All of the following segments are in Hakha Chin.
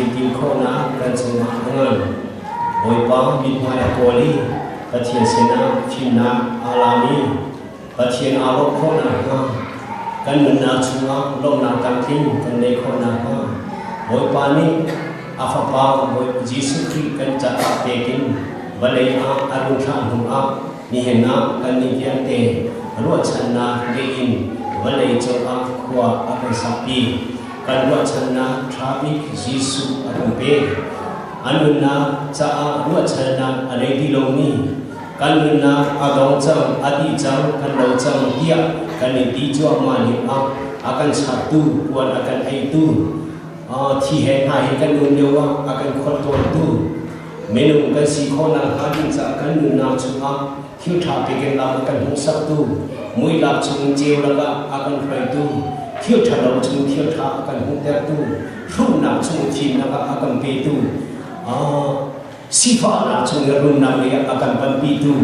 thil ti khawhnak kan cungah a ngan. Bawipa mithmai a kawl i Pathian sinah fimnak aa lami Pathian aa lawmh khawh nakhnga kan nunnak chungah lawmhnak tlamtling kan neih khawh nakhnga Bawipa nih a Fapa Jesuh Khrih kan caah pek in vawlei ah a rung thlah hnu ah nihin ah kannih vialte ruahchannak ngei in vawlei cungah khua a kan sakpi. Kan ruahchannak ṭha bik Jesuh a kan pek. A nunnak caah ruahchannak a nei ti lomi kan nunnak a dong cang, a dih cang, kan lo cang tiah kan i ti cuahmah lio ah a kan chartu, puan a kan eitu, thi he hna he kan nun lio ah a kan kholtawntu, minung kan si khawhnak hnga ding caah kan nunnak chungah thil ṭha pekin lam a kan hmuhsaktu, muilak chung ceu lakah a kan hruaitu, thil ṭhalo chung thil ṭha a kan hmuhtertu, hrumnak chung thimnak ah a kan petu, sifahnak chung le rumnak lei ah a kan panpitu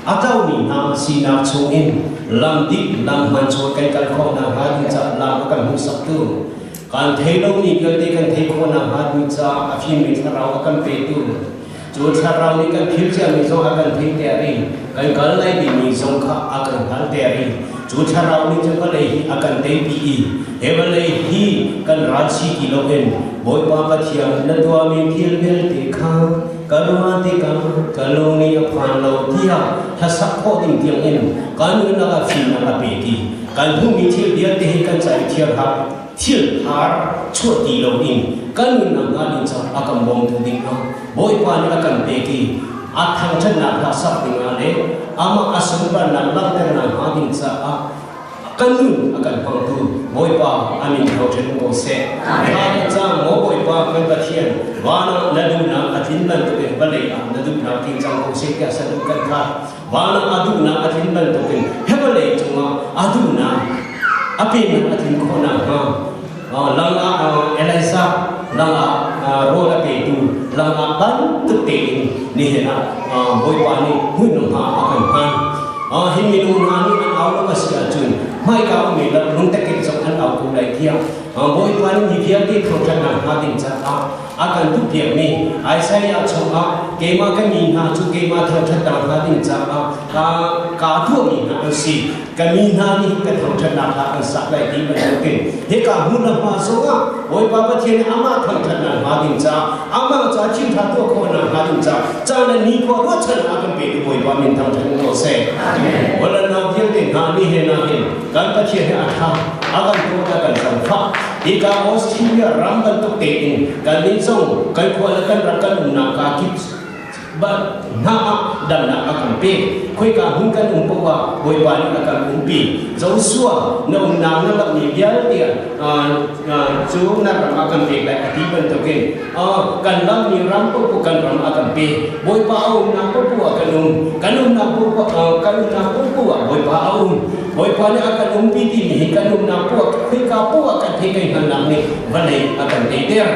a tomi hna sinak chungin lam dik lam hman chung kan kal khawh nakhnga ding caah lam a kan hmuhsaktu kan thei lomi vialte kan theih khawh nakhnga ding caah a fimmi thlarau a kan petu cu thlarau nih kan phil ciami zong a kan theihter i kan kal lai dingmi zong kha a kan hngalhter i cu thlarau nih cun vawlei hi a kan teipi i he vawlei hi kan ral si ti loin Bawipa Pathian na tuahmi thil vialte kha ka ruah tikah ka lung nih a phan lo tiah hlasak khawh ding tiangin kan nunnak ah fimnak a pe ti kan hmuhmi thil vialte hi kan ca i thiar har thil har chuah ti loin kan nunnak hnga ding caah a kan bawmtu ding ah Bawipa nih a kan pek i a thangṭhatnak hla sak dingah le amah a sunparnak langhternak hnga ding caah kan nun a kan hmangtu Bawipa a min thangṭhat ko seh. Thla kan cang maw Bawipa kan Pathian van ah na duhnak a tlin bantukin vawlei ah na duhnak tling cang ko seh tiah saduh kan thlah. Van ah a duhnak a tlin bantukin he vawlei cungah a duhnak a pennak a tlin khawh nakhnga lang ah Elijah lang ah rawl a petu lang ah bantuk tein nihin ah Bawipa nih hmun hma a kan hman. Hi minung hna nih an au lo a si ahcun hmaika ummi lungtekip zong an au ko lai tiah Bawipa nih mi vialte thangṭhatnak hnga ding caah a kan duhpiakmi Isaiah chungah keimah ka mi hna cu keimah thangṭhatnak hnga ding caah ka kaa tuahmi hna an si. Ka mi hna nih ka thangṭhatnak hla an sak lai ti bantukin hika hmun le hma zongah Bawipa Pathian nih amah thangṭhatnak hnga ding caah amah caah thilṭha tuah khawhnak hnga ding caah caan le nikhua ruahchannak a kan petu Bawipa min thangṭhat in ko seh. Holland vialte hna ni he na hin kan Pathian he a ṭha a kan tuah a kan zangfah hika Australia ram bantuk tein kan nih zong kan khua le kan ram kan umnak kaa kip hna ah damnak a kan pek. Khoika hmun kan um paoh ah Bawipa nih a kan umpi. Joshua na umnak na lammi vialte cu na ram ah kan pek lai a ti bantukin kan lammi ram paohpaoh kan ram a kan pek. Bawipa a umnak paohpaoh ah kan um. Kan umnak paohpaoh kan umnak paohpaoh ah Bawipa a um. Bawipa nih a kan umpi timi hi kan umnak paoh khoika paoh ah kan theih kan hngalhnak nih vawlei a kan teiter.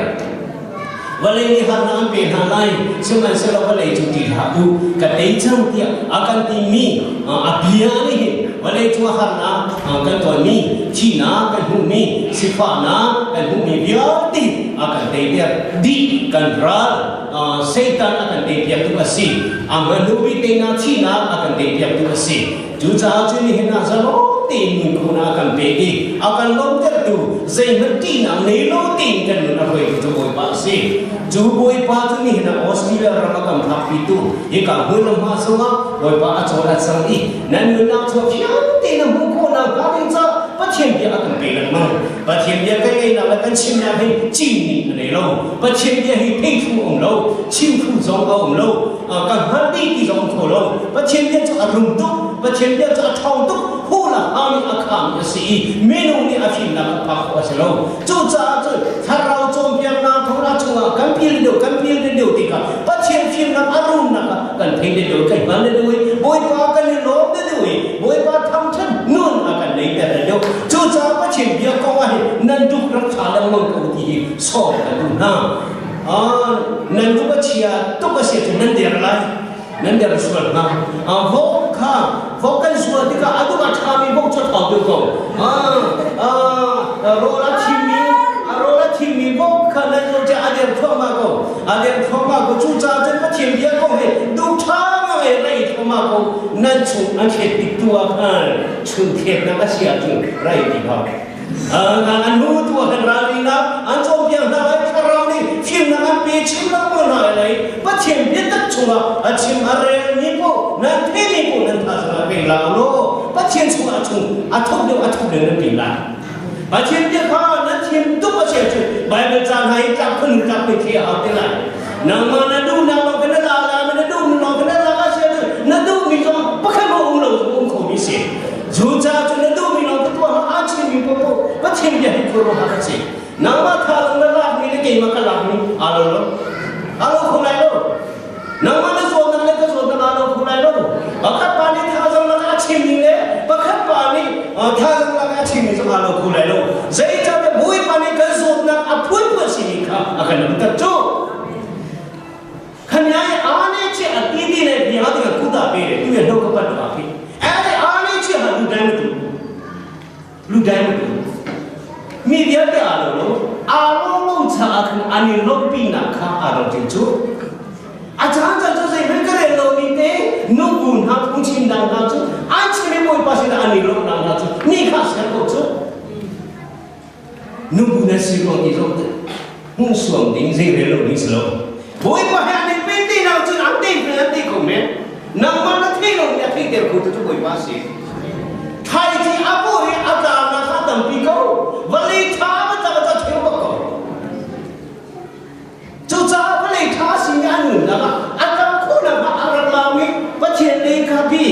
Vawlei nih harnak an pe hna lai, sihmanhsehlaw vawlei cu ṭih hlah u, ka tei cang tiah a kan timi a bia nih hin vawlei cungah harnak kan tonmi, thihnak kan hmuhmi, sifahnak kan hmuhmi vialte a kan teiter dih. Kan ral Satan a kan teipiaktu a si. A hmanung teinak thihnak a kan teipiaktu a si. Cucaah cun nihin ah zalong tein nun khawhnak a kan pek i a kan lawmtertu zeihmanh ṭihnak nei lo tein kan nun a hruaitu cu Bawipa a si. Cu Bawipa cu nihin ah Australia ram a kan phakpitu hika hmun le hma zongah Bawipa a cawl a cang i nan nunnak cu fiang tein a hmuh khawhnak hnga ding caah Pathian bia a kan pe lengmang. Pathian bia kan ngeihnak le kan chimnak hi cin a nei lo. Pathian bia hi theithu a um lo, chimthu zong a um lo, ka hngalh dih ti zong um kho lo. Pathian bia cu a rum tuk, Pathian bia cu a ṭhawng tuk, hu la hami a khami a si i minung nih a fimnak a phak khawh a si lo. Cucaah cun thlarau cawnpiaknak thawngṭha chungah kan pil deuh, kan pil deuh tikah Pathian fimnak a rumnak ah kan thei deuh, kan hngal deuh i Bawipa kan i lawm deuh i Bawipa thangṭhat nun a kan neiter deuh. Cucaah Pathian bia kong ah hin nan duk rak ṭha lengmang ko ti hi sawm ka duh hna. Nan duk a chia tuk a si ahcun nan der lai. Nan der sual hnga. Vok kha vok kan sual tikah a duk a ṭhami vok cu a ṭhawng deuh ko. Rawl a thimmi rawl a thimmi vok kha nan zoh a der thluahmah ko. A der thluahmah ko. Cucaah cun Pathian bia kong hi duh ṭha ngai rei thluahmah ko. Nan chung an thlet tik tu ah khan chun thletnak a si ahcun rei ti hau. An hnu tu ah khan ralrinnak an cawnpiak hna lai thlarau nih fimnak an pe chin lengmang hna lai. Pathian biatak chungah a chim a relmi paoh nan theimi paoh nan thazaang ah pe la law Pathian chungah chung a thuk deuh a thuk deuh nan pe lai. Pathian bia kha nan thiam tuk a si ahcun Baibal ca hna hi tlak khun tlak pe thli a hau te lai. Nangmah na duhnak lawng kha na la la na duhmi lawng kha na la a si ahcun na duhmi zong pakhat maw um lo um khomi si. Cucaah cun na duhmi lawng ka tuah aa chimmi paohpaoh Pathian bia hi khuaruahhar a si. Nangmah tha lang na lakmi le keimah ka lakmi aa lo lo. Aa lo kho lai lo. Nangmah na zawtnak le ka zawtnak aa lo kho lai lo. Pakhat pa nih thazaang lak a chimmi le pakhat pa nih thazaang lak a chimmi zong aa lo kho lai lo. Zeicahtiah Bawipa nih kan zawtnak a phunphun simi kha a kan umter cu. Khan yai ane che a ti ti le bia ti ka kuta pe le tu ye no ka pat ka phi. Ane ane che ha lu dai mu tu. Lu dai mu tu. Mi vialte aa lo lo. Aa lo lo caah khan an i lawmhpi nak kha aa lo tin cu. A caan caan cu zeihmanh ka rel lomi te nubu hna phungchim dang hna cu an chim i Bawipa sinah an i lawmhnak hna cu ni kha ser ko cu. Nubu na si ruang i zong hmuhsuam ding zei rel lo ding si lo. Bawipa he an i pehtlaihnak cun an te an te ko men. Nangmah na thei lo mi a theihter kho tu cu Bawipa a si. Thlaici a bawh i a tlaknak kha tampi ko. Vawlei ṭha va tlak ah cun a bak ko. Cucaah vawlei ṭha simi an nunnak ah a tlak khawhnak ah a rak laumi Pathian lei kha bi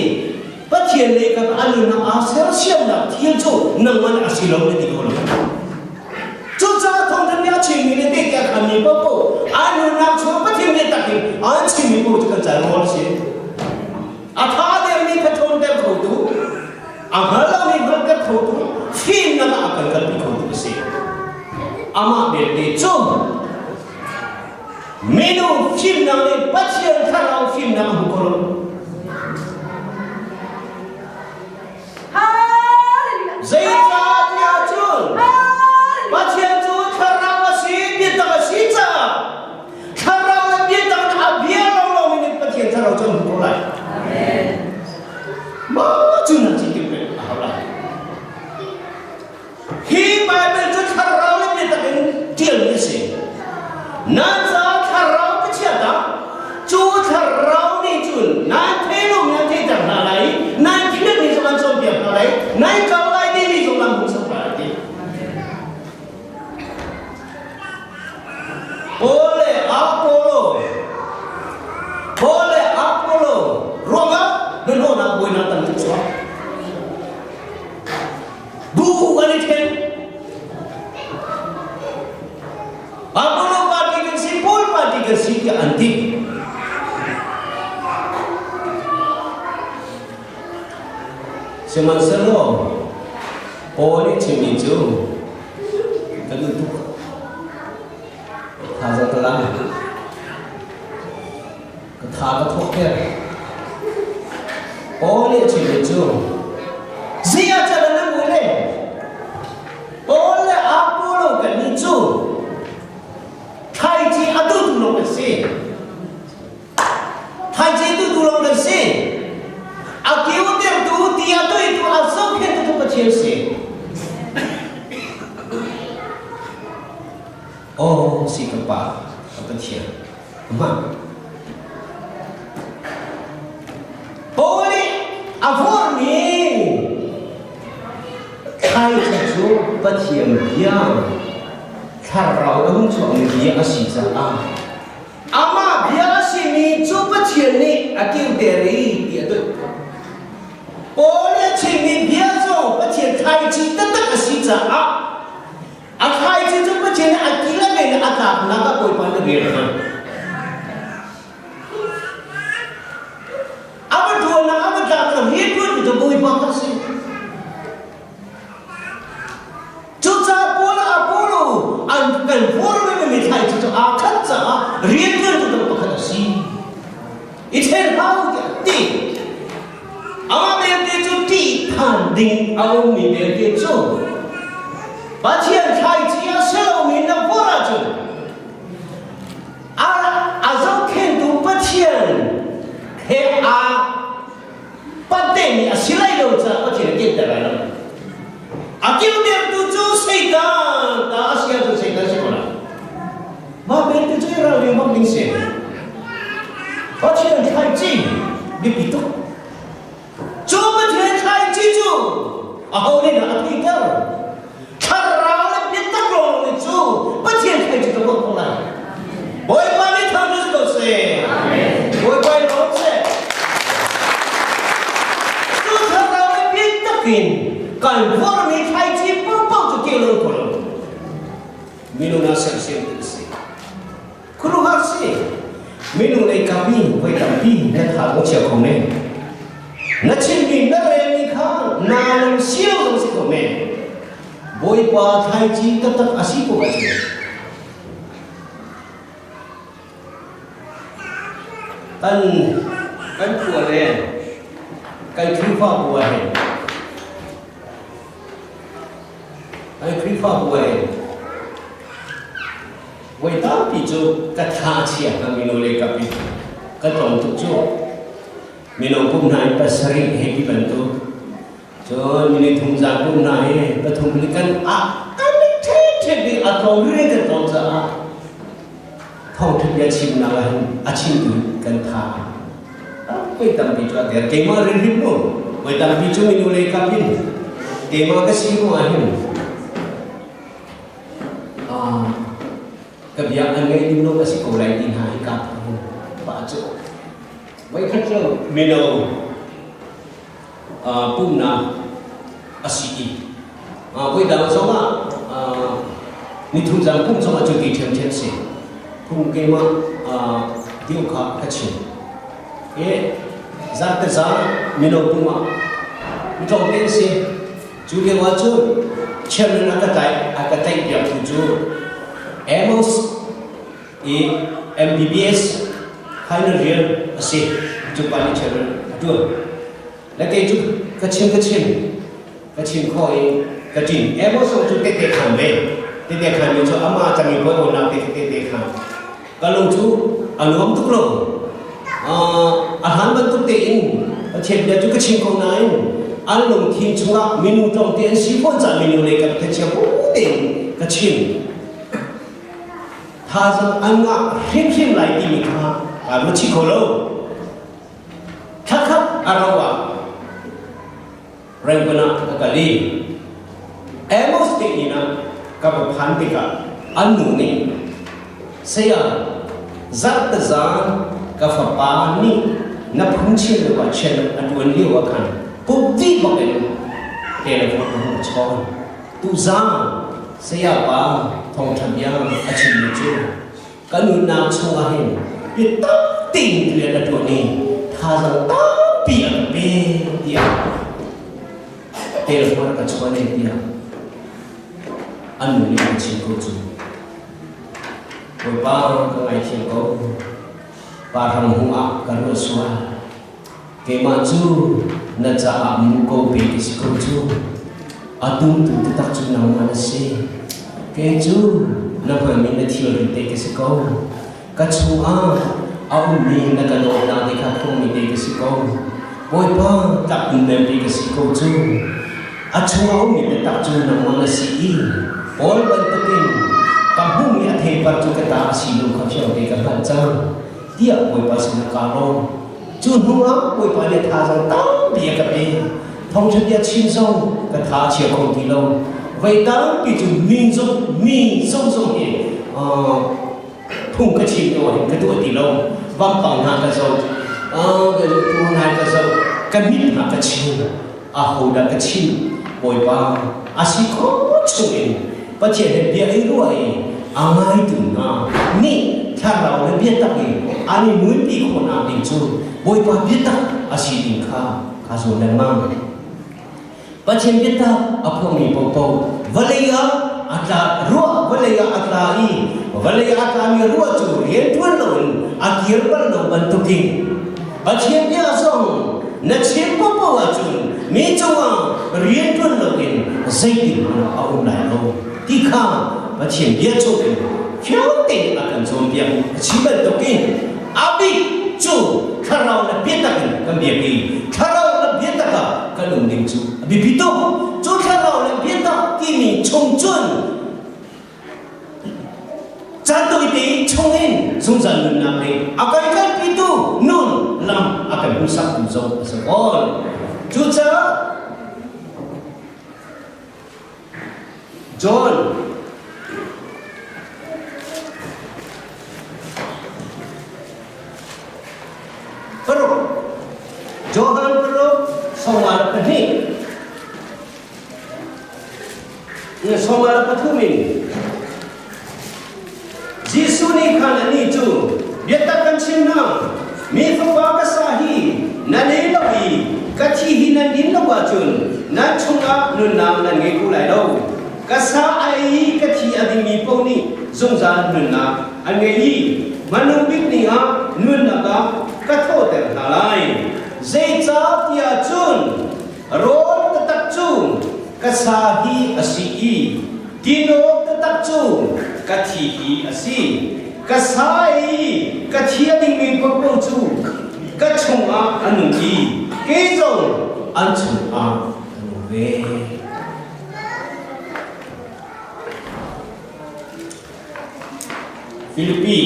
Pathian lei kha a nunnak aa sersiamnak thil cu nangmah nih a si lo na ti kho lo. Cucaah thawngṭha nih a chimmi le tehte a khanmi paohpaoh a nunnak chung Pathian nih tak in an chimmi paoh cu kan ca rawl a si. A ṭha deuhmi kha ṭhawnter khotu, a hngal lomi hngalhter khotu, fimnak ah a kan kalpi khotu a si. Amah belte cu minung fimnak nih Pathian thlarau fimnak a hmu kho lo. Zeicahtiah cun Pathian cu thlarau a si, biatak a si caah thlarau le biatak nih a bia lawnglawng in Pathian thlarau cu an hmu ko lai. Mah cu na ci timh a hau lai. Hi Baibal cu thlarau le biatak in ṭialmi a si. Nan caah thlarau ka chiah dah? Cu thlarau nih cun nan thei lomi an theihter hna lai i nan philhmi zong an cawnpiak hna lai, nan kal lai timi zong an hmuhsak hna lai ti. Paul le Apollo Paul le Apollo ruangah hnahnawhnak buainak tam tuk chuak. Bu an i ṭhen. Apollo party kan si, Paul party kan si tiah an ti. Sihmanhsehlaw Paul nih chimmi cu ka duh tuk. Thazaang ka lang. Ka tha ka thawk ter. Paul nih a chimmi cu ziah can nan mui le Paul le Apollo kan nih cu thlaici a tutu lawng kan si. Thlaici tutu lawng kan si. A kiu tertu, ti a tuitu, a zohkhentu tu Pathian si. Oh, si ka pa, ka Pathian. Paul nih a vormi thlaici cu Pathian bia thlarau a hung chuakmi bia a si caah amah bia a simi cu Pathian nih a kirter i ti a tuah. Paul nih a chimmi bia cu Pathian thlaici taktak a si caah A thlaici cu Pathian nih a kil a men a tlaknak ah Bawipa nih rian a hman. A va ṭuannak a va tlaknak rianṭuan cu Bawipa kha a si. Cucaah Paul Apollo an kan formi mi thlaici cu aa khat caah rianṭuan cu pakhat a si. I ṭhen hau tiah ti. Amah belte cu ṭihphan ding a ummi belte cu Pathian thlaici a si lomi na vur ahcun. He aa pantemi a si lai lo caah Pathian a kinter lai lo. A kiltertu cu Satan ta a si ahcun Satan si ko lai. Mah belte cu i ralring bak ding si. Pathian thlaici biapi tuk. Cu Pathian thlaici cu aho nih dah a theihter? Thlarau le biatak lawng nih cu Pathian thlaici cu a ko lai. Bawipa nih thangṭhat si ko seh. Bawipa in lawm seh. Cu thlarau le biatak in kan vormi thlaici paohpaoh cu keu lo ko lo. Minung ah sersiam tu si. Khuaruahhar si. Minung lei kap i voi tampi na tha ko chia kho men. Na chimmi na relmi kha naa lung sio zong si kho men. Bawipa thlaici taktak a si ko ahcun kan kan khua le kan Khrihfabu ah hin kan Khrihfabu ah hin voi tampi cu ka tha chia ka mino le ka pi ka tlawm tuk cu mino kum hna in pasarih he ti bantuk cun minit thum zan kum hna hi pathum li kan a kan the the bik a tlawm ri kan tlawm caah thawngtha bia chimnak ah hin a chimtu kan tha voi tampi cu a der keimah rinrim mu voi tampi cu minu lei kap hin keimah ka si mu ah hin ka bia an ngaih ding lo a si ko lai ti hna hi ka pa cu voikhat cu mino pumnak a si i voidang zongah nithum zang pum zongah cu ti ṭhiamṭhiam si phung keimah deuh kha ka chim i zarte zang mino pum ah mitlawm te si cu lio ah cun chairman a ka tlaih a ka tlaih piaktu cu Amos i MBBS final year a si cu pa nih chairman a ṭuan le kei cu ka chim ka chim ka chim khawh i ka ṭin Amos zong cu tete khan ve tete khan mi cu amah cang i bawi nak te tete khan ka lung cu a nuam tuk lo a hlan bantuk tein Pathian bia cu ka chim ko nain an lungthin chungah minung tlawmte an si fawn caah minung lei ka thachia bu tein ka chim Thazaang an ngah hrimhrim lai timi kha aa ruat chih kho lo. Thlakhat a rauh ah Rangoon ah ka kal i Amos te inn ah ka va phan tikah an nu nih saya zarhte zan ka fapa nih na phungchim lio ah chian a ṭuan lio ah khan pumpi bak in telephone a hung chawn. Tuzaan sayapa thawngṭha bia a chimmi cu ka nunnak chungah hin biatak tein rian a ṭuan i thazaang tampi a ka pe tiah telephone a ka chawn eh tiah an nu nih an chim ko cu. Bawipa ka ngaithiam ko. Pa ram hung ah ka ruah sual. Keimah cu na caah muko pe ka si ko cu. A tumtu taktak cu nangmah na si. Kei cu na hmanmi na thilri te ka si ko. Ka chungah a ummi na ka dawtnak te kha phungmi te ka si ko. Bawipa tlak um pe ka si ko cu. A chungah ummi biatak cu nangmah na si i Paul bantukin ka hmuhmi a theipar cu ka ta a si lo kha fiang te ka hngalh cang. Tiah Bawipa sinah kaa lawm. Cu hnu ah Bawipa nih thazaang tampi a ka pe. Thawngṭha bia chim zong ka tha a chia kho ti lo. Voi tampi cu mi zong mi zong zong hi phung ka chim lio hin ka tuah ti lo. Vampang hna ka zoh, ka tu hna ka zoh, ka mit hna ka chim. Ahodah ka chim? Bawipa a si khawh chungin Pathian he bia i ruah i a ngaitu hna nih thlarau le biatak in an i nunpi khawhnak ding cu Bawipa biatak a si ding kha kaa zuam lengmang. Pathian biatak a phuangmi paohpaoh vawlei ah a tla ruah vawlei ah a tla i vawlei ah a tlami ruah cu rianṭuan loin a kir bal lo bantukin Pathian bia zong na chim paohpaoh ahcun mi cungah rianṭuan loin zeitinhmanh a um lai lo ti kha Pathian bia chungin fiang tein a kan cawnpiak. A chim bantukin a bik cu thlarau le biatak. cu a biapi tuk. Cu thlarau le biatak timi chung cun caan tawite chungin zungzal nunnak le a kan kalpitu nun lam a kan hmuhsaktu zong a si fawn. Cucaah John paruk Johan paruk 52 43 in Jesuh nih khan anih cu biatak kan chim hna mi fapa ka sa hi nan ei lo i ka thi hi nan din lo ahcun nan chungah nunnak nan ngei kho lai lo. Ka sa a ei i ka thi a dingmi paoh nih zungzal nunnak an ngei i hmanung bik ni ah nunnak ah ka thawhter hna lai. Zeicah tiah cun rawl taktak cu ka sa hi a si i Tinawk taktak cu ka thi hi a si. Ka sa i ka thi a dingmi paohpaoh cu ka chungah a nung i kei zong an chungah ka nung ve. Filipi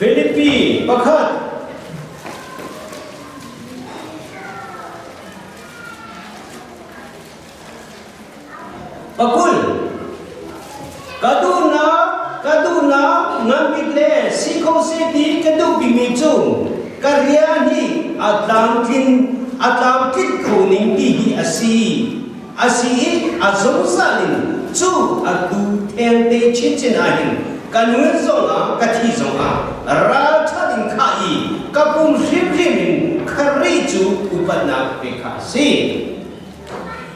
Filipi pakhat Pakul ka duhnak ka duhnak nganbik le si kho seh ti ka duh bikmi cu ka rian hi a tlamtlin a tlamtlinh kho ning ti hi a si. A si i a zungzal in cu a tu thengte chinchin ahhin ka nun zongah ka thi zongah ralṭhat in khah i ka pum hrimhrim in Khrih cu upatnak pek kha a si.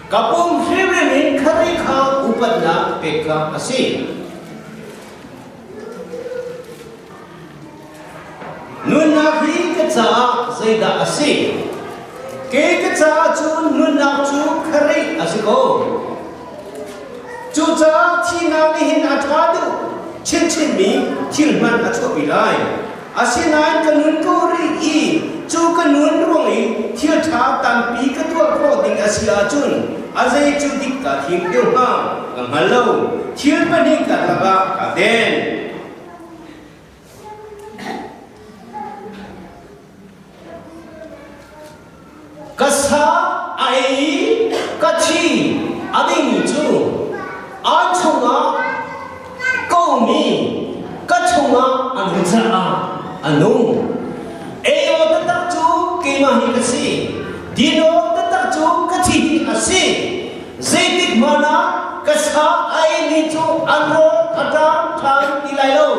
Ka pum hrimhrim in Khrih kha upatnak pek kha a si. Nunnak hi ka caah zeidah a si? Kei ka caah cun nunnak cu Khrih a si ko. Cucaah thihnak nih hin a ṭha deuh chinchinmi thil hmanh a chuahpi lai. Asinain ka nun ko rih i cu ka nun ruang i thil ṭha tampi ka tuah khawh ding a si ahcun a zei cu dik kaa thim deuh hnga ka hngal lo. Thil pahnih karlak ah kaa den. Ka sa a ei i ka thi a dingmi cu an chungah komi ka chungah a nung caah a nung. Ei awk taktak cu keimah hi ka si. Din awk taktak cu ka thi hi a si. Zeitik hmanh ah ka sa a eimi cu an rawl a ṭam ṭhan ti lai lo.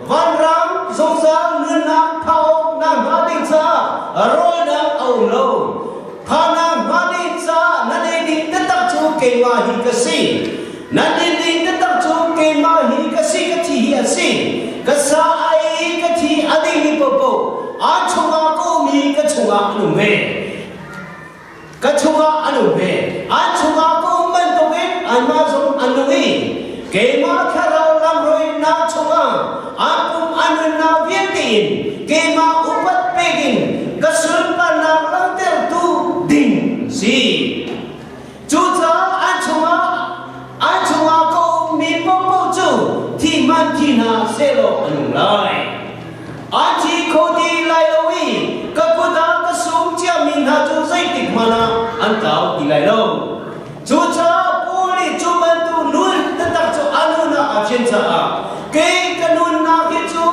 Vanram zungzal nunnak phah na hnga ding caah rawinak a um lo. Phahnak hnga ding caah nan ei ding taktak cu keimah hi ka si. Nan din ding taktak cu keimah hi ka si ka thi hi a si. Ka sa a ei i ka thi a dingmi paohpaoh an chungah ka um i ka chungah an um ve. Ka chungah an um ve. An chungah ka um bantukin anmah zong an nung i keimah thlarau lamhruainak chungah an pum an nunnak vialte in keimah upat pek in ka sunparnak langhtertu ding an si. Cucaah an chungah an chungah ka ummi paohpaoh cu thi hmanh thi hna sehlaw a nung lai. An thi kho ti lai lo i ka kut ah ka sum ciami hna cu zeitik hmanh ah an tlau ti lai lo. Cucaah Paul nih cu bantuk nun taktak cu a nunnak aa fian caah kei ka nunnak hi cu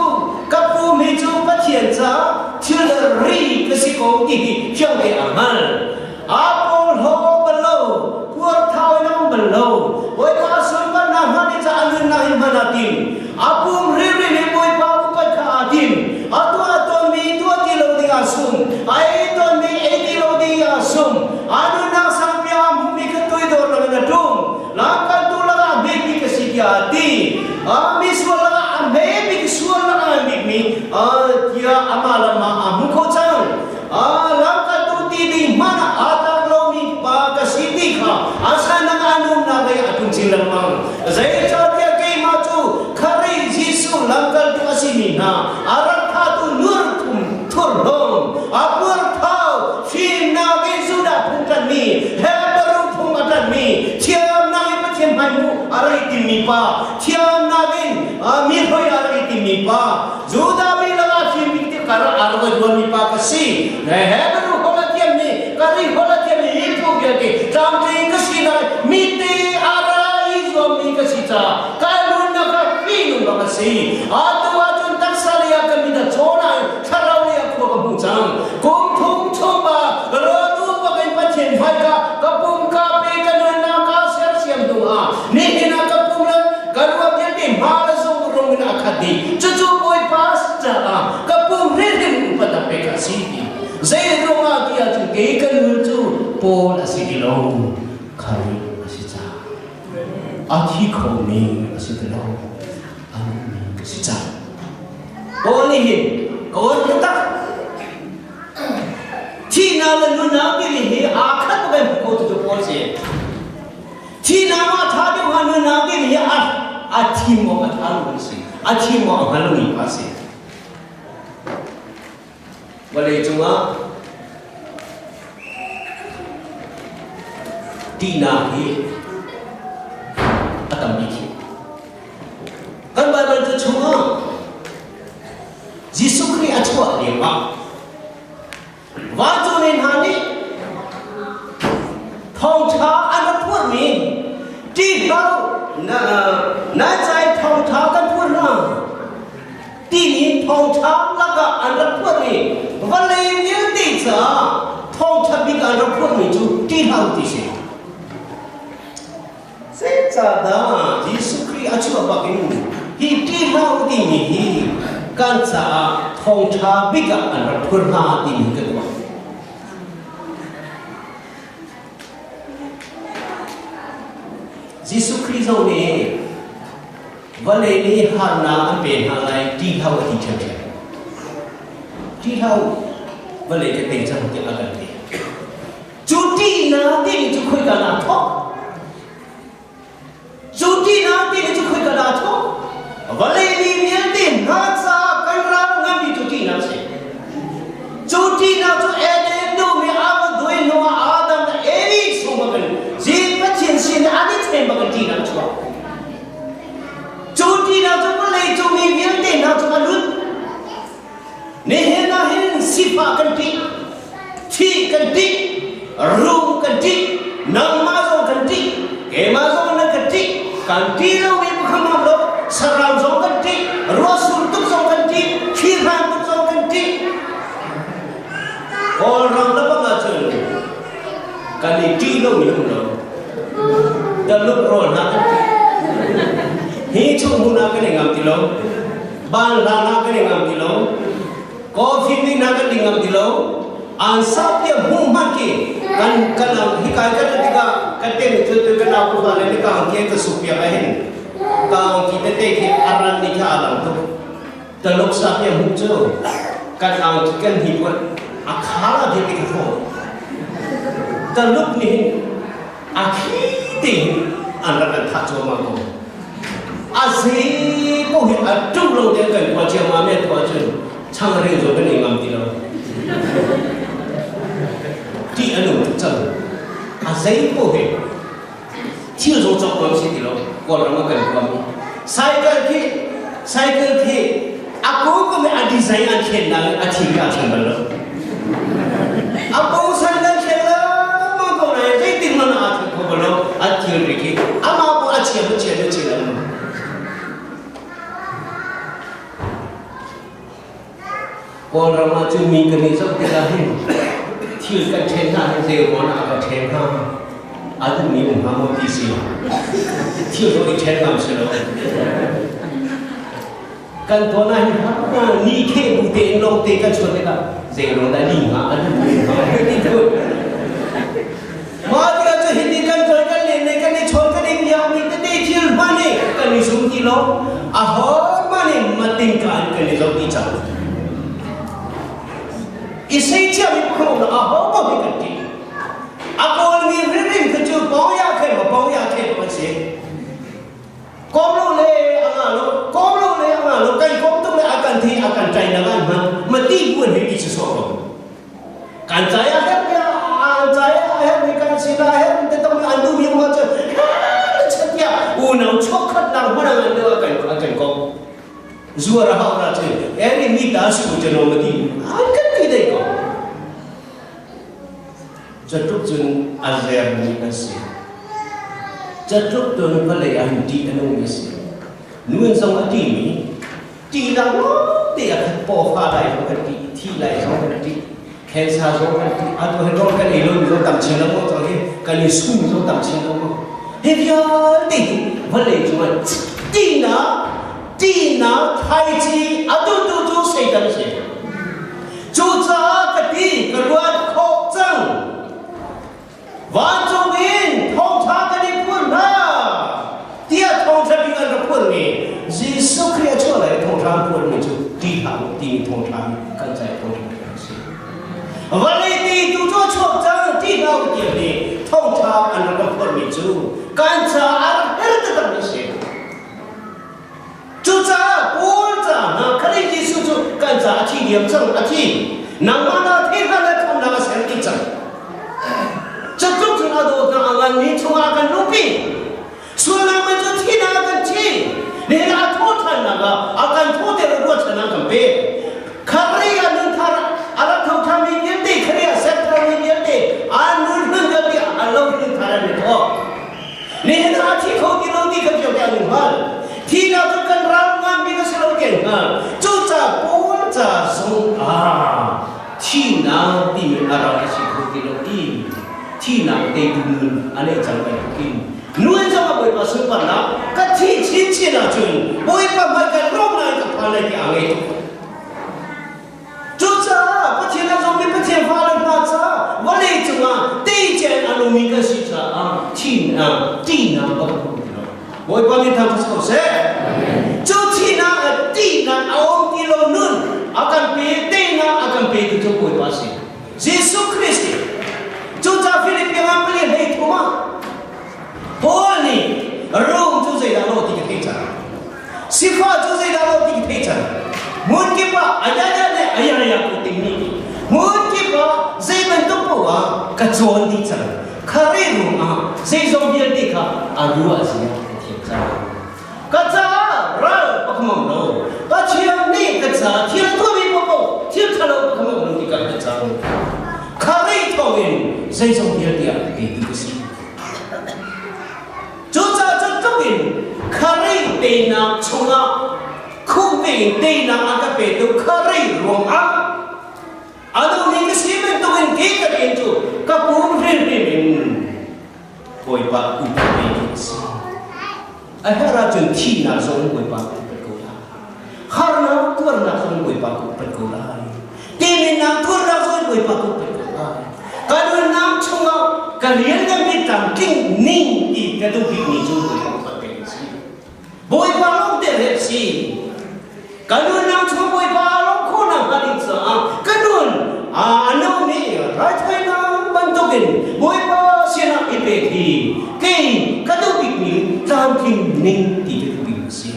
ka pum hi cu Pathian caah thil ri ka si ko ti hi fiang te aa hngal. Aa porhlaw bal lo, puarthau in a um bal lo. Bawipa sunparnak hna nih ca a nunnak in hman aa tim. A pum rimrim in Bawipa upat kha aa tim. A tuah tawnmi tuah ti lo ding aa sum. A ei tawnmi ei ti lo ding aa sum. A nunnak sangpi ah a hmuhmi kha toidor loin a ṭum. Lamkaltu lakah a hmebik a si tiah a ti. A misual lakah a hmebik sual lakah a bikmi tiah amah lam ah aa hmu kho cang. Lamkaltu. hna a rak thatu nur thum thurhlawm a puarthau fimnak in Judah phung ṭanhmi Hebrew phung a ṭanhmi thiamnak in Pathian hmai hmuh a rak i timmi pa thiamnak in mi hroi a rak i timmi pa Judah mi lakah fim bik ti kar a rak i rualmi pa ka si Hebrew holh a thiammi Greek holh a thiammi hi phu vialte tlamtling ka si lai mi te a ra i zuammi ka si caah kai runnak kha fihnung bak a si. Atu ahcun taksa lei ah ka mit a caw nain thlarau lei ah khua ka hmu cang. Kum thum chung ah rawlu bak in Pathian hmaika ka pum ka pe ka nunnak ka sersiam hnu ah nihin ah ka pum le ka ruah vialte hma le zung rung in a khat dih. Cucu Bawipa caah ka pum hrimhrim upat a pek a si ti. Zei ruangah ti ahcun kei ka nun cu Paul a si ti lo, Khrih a si caah. A thi khomi a si ti lo, a nungmi ka si cang. Paul nih hin ka awn taktak. Thihnak le nunnak timi hi aa khat tuk em ko tu Paul si. Thihnak ah tha deuh hnga nunnak timi hi a a thim awk a tha lo si. A thim awk a hngal lomi pa si. Vawlei cungah ṭihnak hi a tam bik. Kan Baibal cu chungah Jesuh Khrih a chuah lioah vancungmi hna nih thawngṭha an rak phurmi ṭih hlah u, na, na cai thawngṭha kan phur hna. Timi thawngṭha lakah an rak phuahmi vawlei vialte caah thawngṭha bik an rak phuahmi cu ṭih hlah u ti si. Zeicahdah Jesuh Khrih a chuah bak in hi ṭih hlah u timi hi kan caah thawngṭha bik ah an rak phur hnga timi kan ruah. Jesuh Khrih zong nih Vawlei nih harnak an pe hna lai ṭih hlah u a ti ṭhiamṭhiam. Ṭih hlah u, vawlei ka tei cang tiah a kan ti. Cu ṭihnak timi cu khoika dah a thawk? Cu ṭihnak timi cu khoika dah a thawk? Vawlei mi vialte hna caah kan ral nganmi cu ṭihnak a si. Cu ṭihnak cu Eden nu nih a va duai hnuah Adam le Evi chung bangin Zing Pathian sin an i then bangin ṭihnak a chuak. Cu ṭihnak cu vawlei cung mi vialte hna cu a lut. Nihin ah hin sifah kan ṭih, thih kan ṭih, rum kan ṭih, nangmah zong kan ṭih, keimah zong nan kan ṭih, kan ṭih lomi pakhat hmanh lo, saram zong kan ṭih, ruahsur tuk zong kan ṭih, thihran tuk zong kan ṭih. Kawlram le bang ahcun kan i ṭih lomi um lo. Taluk rawl hna kan ṭih. Hi chung hmun ah kan i ngam ti lo. Baan hla hna kan i ngam ti lo. Coffee mi hna kan i ngam ti lo. An sapia hmuh hmanh khi kan kan hi kai kan tikah kan te cu tu kan au fa le ka ang ki ka su piak a hin. Ka ang ki tete khi aran ni kha alang tuk. Taluk sapia hmuh cu kan ang ki kan hi puan a khala de ti ka thaw. Taluk nih hin a khi tein an rak kan thah cuahmah ko. A zei ko hi a ṭum lo te kan khua ciammam me tu ahcun changreu zong kan ei ngam ti lo. Ṭih a nung tuk cang. A zei ko hi thil zong cawk ngam si ti lo. Kawlram ah kan kuam. Cycle khi cycle khi a ko a design an thlen na a thi ka thlen bal lo. A posan kan thlen lengmang ko nain zeitin man aa thlen kho bal lo. A thil ri khi amah bu a chia bu chia bu chia lengmang. Kawlram ah cun mi kan i zoh tikah hin thil kan ṭhen hna hin zei ruang ah kan ṭhen hnga? A duhmi um hnga maw ti si. Thil zong i ṭhen ngam si lo. Kan tuan ah hin ni kheh bu tein lawng te kan chuan tikah zei ruang dah ni hnga a duhmi um hnga ti phun. Mah tikah cu hiti kan tuan kan len le kan i chawn kan i biakmi tete thil hman hi kan i zum ti lo. A hmanh in mating ka an kan i zoh ti cang. I sei ciami pakhat a ho paoh hi kan ti. A kawlmi rinrin kha cu pawng ya khe ma pawng ya khe ma si. Kom lo le a nga lo, kom lo le a nga lo, kan kom tuk le a kan thi a kan ṭai nak an hman ma ti bu an hei ti sawsawh ko. Kan cai a herh mi an cai a herh mi kan sin a herh te tong an duh mi um ahcun tiah unau chuakkhat nak hmanh an an kan an kan kong. Zuar a hau na cu eri mi ta su cu no ma ti an kan ti dei ko. Catluk cun a zermi an si. Catluk cun vawlei ah hin ṭih a nungmi a si. Nun zong a ṭihmi, ṭihnak lawngte a khat pawfa lai zong kan ṭih, thi lai zong kan ṭih, cancer zong kan ṭih, atu hin rawl kan ei lomi zong tam chin lengmang cang hi, kan i sum zong tam chin lengmang. Hi vialte hi vawlei cungah ṭihnak, ṭihnak thlaici a duhtu cu Satan a si. Cucaah ka ti ka ruat khawh cang. Vancung in thawngṭha kan i phur hna tiah thawngṭha bik an rak phurmi Jesuh Khrih a chuah lai i thawngṭha an phurmi cu ṭih hlah u timi thawngṭha hi kan ca i thawngṭha bik a si. Vawlei ti tu cu a chuak cang ṭih hlah u tiah ni thawngṭha an rak kan phurmi cu kan caah a rak her taktakmi a si. Cucaah Paul caah hna Khrih Jesuh cu kan caah a thi diam cang, a thi. Nangmah na thi hna le khamnak a ser dih cang. Cutluk cun a dawtnak a nganmi chungah a kan luhpi. Sualnak man cu thihnak a kan thi. Nihin ah a thawhṭhannak ah a kan thawhter i ruahchannak kan pek. Khrih ah nunthar a rak tho ṭhanmi vialte, Khrih ah ser tharmi vialte, a nun hlun vialte a lo nunthar an i thawk. Nihin ah a thi kho ti lo ti kha cio te an in hngal. Thihnak cu kan ral ngan bik a si lo ti an hngal. Cucaah Paul ca zong ah thihnak timi a ral a si kho ti lo i thihnak teitu nun a neih cang bantukin nun zong ah Bawipa sunparnak ka thih chinchin ahcun Bawipa hmai kan rawk nain ka phan lai ti aa ngei tuk. Cucaah Pathian a zummi Pathian fale hna caah vawlei cungah teicen a nungmi kan si caah thihnak, ṭihnak a um ti lo. Bawipa min thangṭhat si ko seh. Cu thihnak le ṭihnak a um ti lo nun a kan pe, teinak a kan petu cu Bawipa a si. Jesuh Christ nih cucaah Philippi ah pali hlei thum ah Paul nih Rom cu zeidah lo ti ka theih cang. Sifah cu zeidah lo ti ka theih cang. Hmun kip ah ayaya le ayaya ko tingmi ti. Hmun kip ah zei bantuk paoh ah ka cawn dih cang. Kha rei ah zeizong vialte kha a ruah zia ka thiam cang. Ka caah ral pakhamam lo. Pathian nih ka caah thil tuahmi paohpaoh thil ṭhalo pakhamam lo ti ka cang. Kha rei thawngin zeizong vialte ah kei tu ka si. Cucaah cu tluk in Kharei teinak chungah khumpi in teinak a ka petu Kharei ruangah a duhmi ka si bantukin kei ka rian cu ka pum hrimhrim in Bawipa upat ve hi a si. A herh ahcun thihnak zong in Bawipa ka upat ko lai. Harnak tuarnak zong in Bawipa ka upat ko lai. Teminnak tuarnak zong in Bawipa ka upat ko lai. Ka nunnak chungah ka rian kan mi tlamtling ning ti ka duh bikmi cu Bawipa upat peng a si. Bawipa lawng te le a si. Ka nunnak chung Bawipa lawng khawhnak hnga ding caah ka nun a nomi raithawinak bantukin Bawipa sinah i pek hi kei ka duh bikmi tlamtling ning ti ka duh bik a si.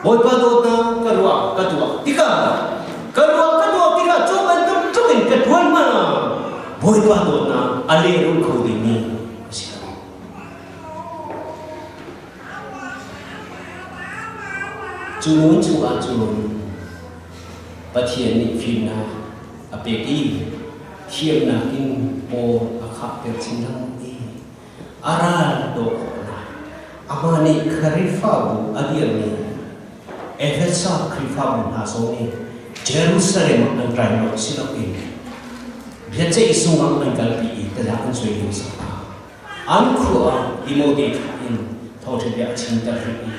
Bawipa dawtnak ka ruah ka tuak tikah ka ruah ka tuak tikah cu bantuk tluk in ka tuan hmanh ah Bawipa dawtnak a lehrulh kho dingmi a si lo. Cu nun chungah cun Pathian nih fimnak a pek i thiamnak in paw a khahter chin lengmang i a ral daw khawhnak amah nih Khrihfabu a dirmi Efesa Khrihfabu hna zong nih Jerusalem ah an rai lo si loin biaceih zung ah an kalpi i taza an suai lio sak hna. An khua ah Timote thlah in thawngṭha bia a chimter rih i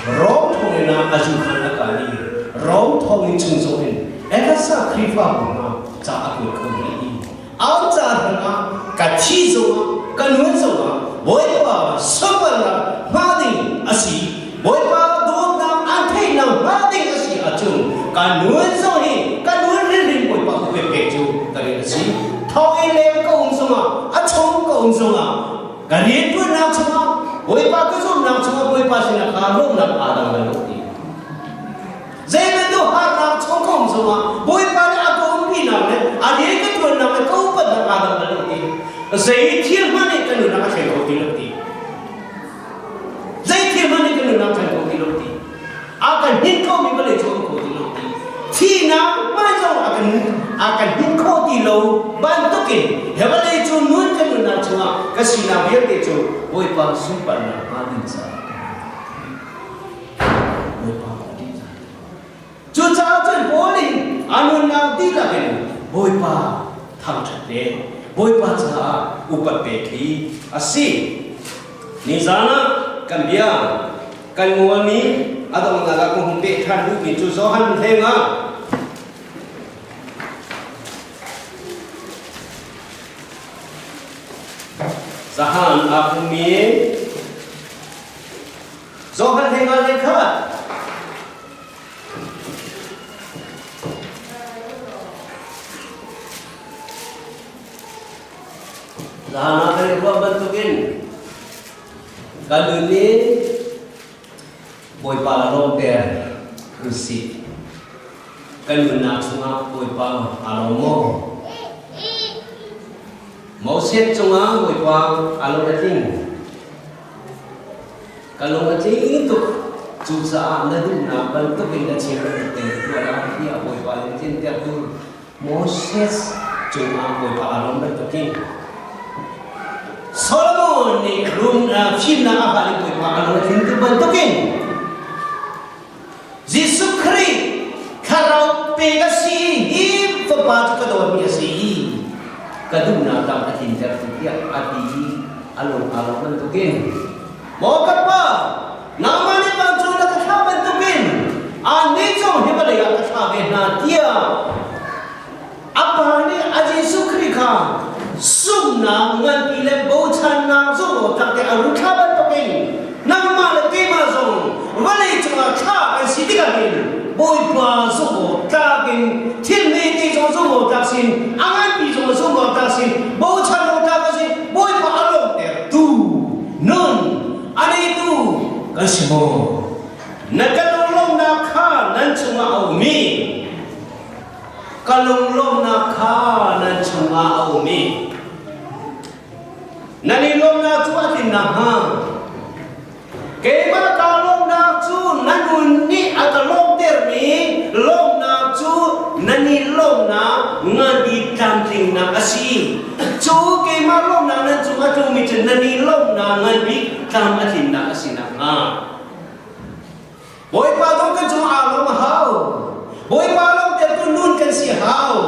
Rom thonginn ah a zu khan a kal i Rom thonginn chung zong in Efesa Khrihfabu hna ca a kuat kho rih i Au ca hrangah ka thi zongah ka nun zongah Bawipa sunparnak hma ding a si Bawipa dawtnak an theihnak hma ding a si ahcun ka nun zong hi ka nun rinrin Bawipa ka pek cu ka rian a si thawnginn leng ka um zongah a chung ka um zongah ka rianṭuannak chungah Bawipa ka zumhnak chungah Bawipa sinah kha lawmhnak aa dang lai lo ti. zongah Bawipa nih a ka umpinak le a rian ka ṭuannak le ka upatnak aa dang bal lo ti. Zei thil hmanh nih ka nunnak a thleng kho ti lo ti. Zei thil hmanh nih ka nunnak a thleng kho ti lo ti. A kan hnin khomi vawlei cu a um kho ti lo ti. Thihnak hmanh zong a kan a kan hnin kho ti lo bantukin he vawlei cu nun kan nunnak chungah ka sinak vialte cu Bawipa sunparnak hnga ding caah Bawipa ka ṭihzah. Cucaah cun Paul nih a nunnak dihlak in Bawipa thangṭhat le Bawipa caah upat pek hi a si. Nizan ah kan bia kan ngolmi a donghnak ah ka hung peh ṭhan duhmi cu Johan hleng ah Zahan aa pummi Johan hleng ah le khat Zahan ah kan i ruah bantukin kan nun nih Bawipa lawmter usih. Kan nunnak chungah Bawipa aa lawm maw? Moses cungah Bawipa aa lawm a tling. Ka lung a tling tuk. Cucaah na duhnak bantukin na chim bantuk tein tuah lai tiah Bawipa nih tlintertu Moses cungah Bawipa aa lawm bantukin Solomon nih rum fimnak a hal i Bawipa a lung a tlin tuk bantukin Jesuh Khrih thlarau pek a si hi fapa cu ka dawtmi a si i ka duhnak lam a tlintertu tiah a ti i a lung aa lawm bantukin Maw ka pa, nangmah nih vancung na ka thlah bantukin annih zong hi vawlei ah ka thlah ve hna tiah a pa nih a Jesuh Khrih kha zumhnak nganpi le bochannak zong aw tak te a run thlah bantukin nangmah le keimah zong vawlei cungah thlah kan si tikah hin Bawipa zumh awk tlak in thil hmete zong zumh awk tlak sin a nganpi zong zumh awk tlak sin bochan awk tlak a si Bawipa a lawmhtertu nun a neitu kan si maw? Na ka lunglawmhnak kha nan chungah a um i ka lunglawmhnak kha nan chungah a um i nan i lawmhnak cu a tlin nakhnga Keimah kaa lawmhnak cu na nun nih a ka lawmhtermi lawmhnak cu nan i lawmhnak ngan i tlamtlingnak a si. Cu keimah lawmhnak nan cung a tlungmi cu nan i lawmhnak ngan bik tlam a tlinnak a si nakhnga. Bawipa dawt kan cung aa lawm a hau. Bawipa lawmhtertu nun kan si a hau.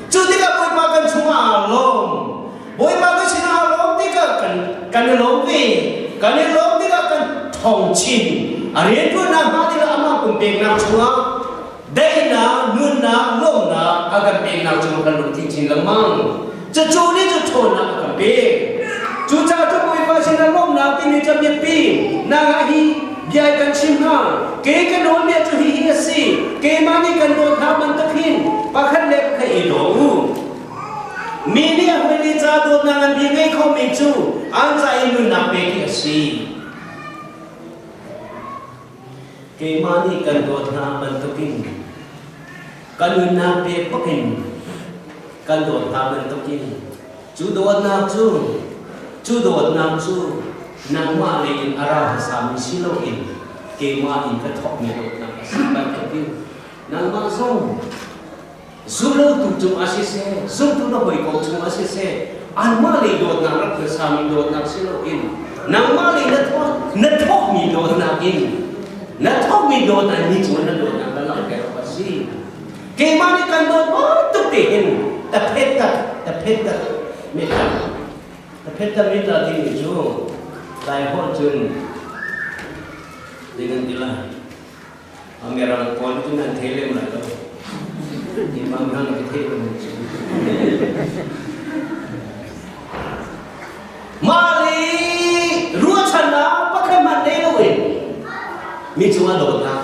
Cu tikah Bawipa kan chungah aa lawm. Bawipa kan sinah aa lawm tikah kan kan i lawm ve. Kan i lawm tikah kan thong chin. A rianṭuannak hnga tikah amah pumpeknak chungah daihnak, nunnak, lawmnak a kan peknak cungah kan lungthin chin lengmang. Cucu nih cu ṭhawnnak a kan pek. Cucaah cu Bawipa sinah lawmhnak timi cu biapi. Nangah hi bia kan chim hna. Kei ka nawlbia cu hihi a si. Keimah nih kan dawt hna bantuk hin pakhat le pakhat i daw u. Mi nih a hawile ca dawtnak ngan bik ngei khomi cu an ca i nunnak pek hi a si. Keimah nih kan dawt hna bantukin ka nunnak pek bakin kan dawt hna bantukin cu dawtnak cu cu dawtnak cu nangmah lei in a ra hmasami si loin keimah in ka thawkmi dawtnak a si bantukin nangmah zong Zumlotu cungah siseh, zumtu na hawikom cungah siseh, anmah lei dawtnak rak hmasami dawtnak si loin nangmah lei na thawk na thawkmi dawtnak in na thawkmi dawtnak ni cungah na dawtnak na langhter awk a si. Keimah nih kan dawt bantuk te hin ta phet ta ta phet ta metta ta phet ta metta timi cu Lai holh cun zei nan ti lai? Mirang pawl cu nan thei lem lai lo. Imam hang ka thei lo cu. Mah le ruahchannak pakhat hmanh nei loin mi cungah dawtnak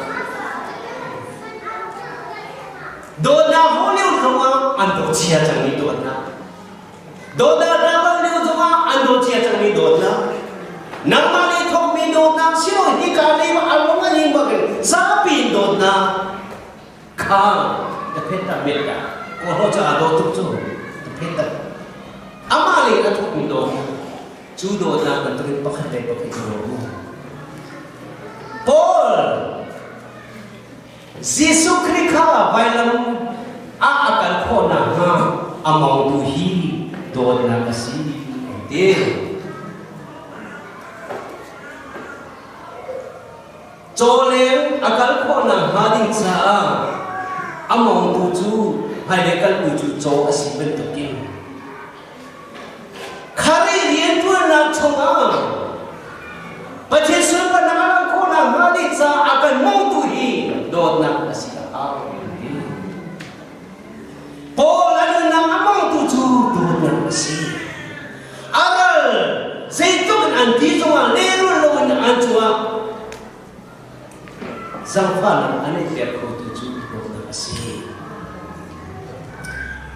dawtnak ho lio zongah an dawt chia cangmi dawtnak Dawtnak ram lio zongah an dawt cia cangmi dawtnak. Nangmah nih thawkmi dawtnak si lo hika lei ah a lung a ning bak in zapi in dawtnak kha Taphetta metta kawhlo cu aa dawh tuk cu taphetta amah le a thukmi dawtnak cu dawtnak bantukin pakhat le pakhat i daw u. Paul Jesuh Khrih kha vailam ah a kal khawh nakhnga a mawngtu hi dawtnak a si ti. Cawleng a kal khawh nakhnga ding caah a mawngtu cu hmailei kaltu cu caw a si bantukin Kharih rianṭuannak chungah Pathian sunparnak a langh khawh nakhnga ding caah a kan mawngtu hi dawtnak a si a hau ti. Paul a nunnak a mawngtu cu dawtnak a si. A ral zeitluk in an ti zongah lehrul loin an cungah zaangfahnak an i pek khotu cu dawtnak a si.